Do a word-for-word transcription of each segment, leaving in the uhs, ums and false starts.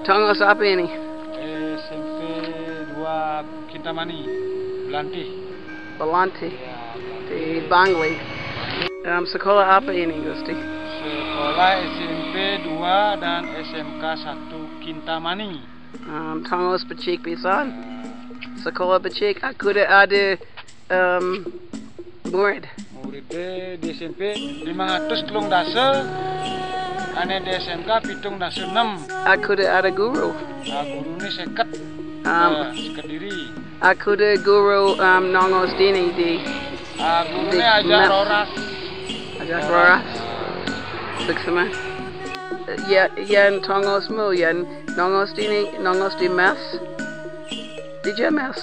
Tongos apa ini? SMP dua Kintamani, Belanti. Belanti. Di Bangli. Um, sekolah apa ini, Gusti? Sekolah SMP dua dan SMK satu Kintamani. Um, Tongos becik pisan. Sekolah becik, aku ada um, murid. Muridnya di SMP lima ratus telung dasa, ane di SMK pitung dasa enam. Aku ada guru. Nah, gurune seket. Um, Nah, seket diri. Aku ada guru um, Nongos dini di Ah, gurune Di aja Mes. Roras. Aja Roras. Sik sama. Ya, yan Tongos mu, yan Nongos dini, Nongos di mes. Di ja mes.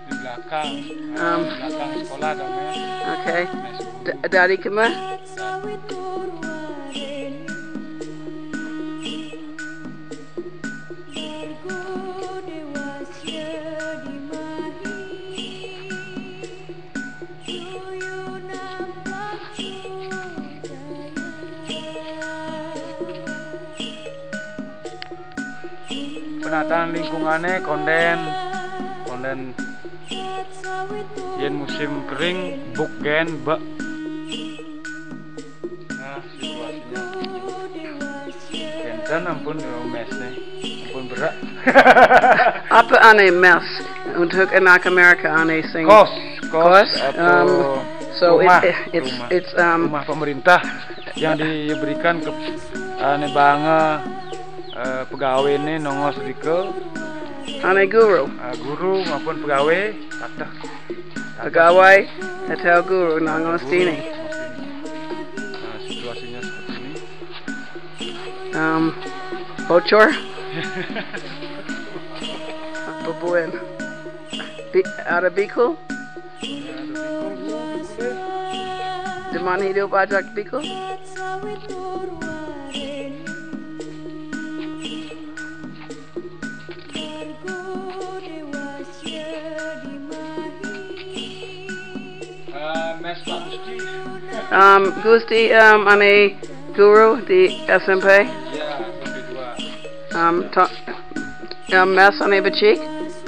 Di belakang. Um, Di belakang sekolah ada mes. Okay. Mes. D- dari kema? Penataan lingkungane konden, konden yen musim kering buk gen bek. Nah, situasinya. Kenten ampun ya mesne, ampun berak. Apa ane mes? Untuk anak Amerika ane sing. Kos, kos, Kos, atau um, so rumah, it, it's rumah. It's um Rumah pemerintah yang diberikan ke ane banga eh, pegawene Nongos rika, ane guru. eh, guru maupun pegawai, patah. Pegawai atau guru Nongos dini. Nah, situasinya seperti ini. Um, bocor. Apa buin? Bi- ada bikul? Di mana hidup aja bikul? Eh, mes Pak Gusti. Um, Gusti, um, ane guru di SMP. Ya, SMP dua. Um, to, um, mes ane becik.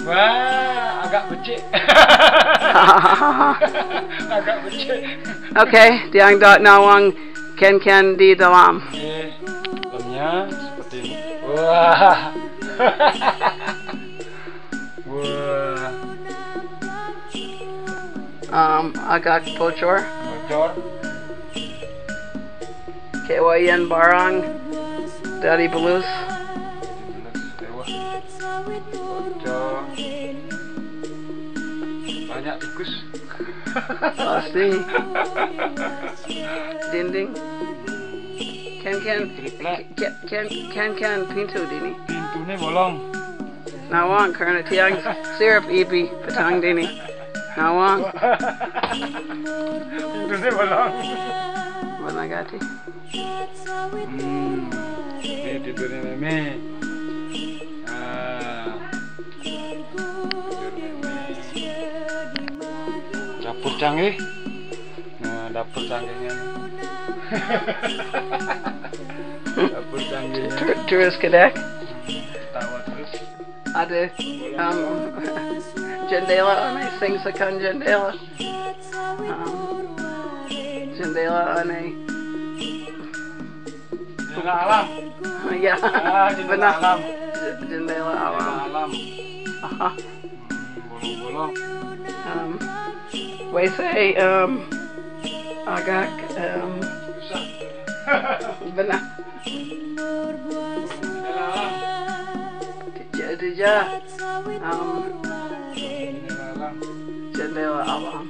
Wah, agak becik. Agak becik. Okay, tiang dot nawang ken ken di dalam. Oke, dalamnya seperti ini. Wah. Wah. Um, agak bocor. Bocor. Kewayan barang dari belus. Bocor. Banyak tikus. Pasti. Dinding. Ken ken Triplek. Ken ken ken ken pintu dini. Pintune bolong. Nawang karena tiang sirup ibi petang dini. Nawang. Pintune bolong. Mana gati? Hmm. Ini tidurnya Meme. Ah. Tidur Meme. Dapur canggih. Nah, dapur canggihnya. Dapur canggihnya. Ter- Terus kedek. Tawa terus. Ada um, jendela ane sing sekan jendela. Um, jendela ane. Jendela alam. Ya. Ah, jendela Benar. Alam. Jendela alam. Alam. Aha. Bolong-bolong. Um, we say um, agak um, Susah. Benar. Jendela alam. Dija, dija. Um, Jendela alam. Jendela alam.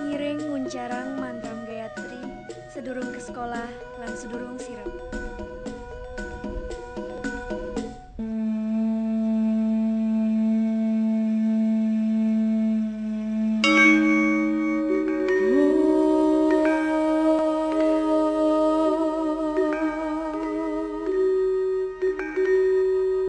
Ngiring nguncarang mantra Gayatri, sedurung ke sekolah lan sedurung sirep.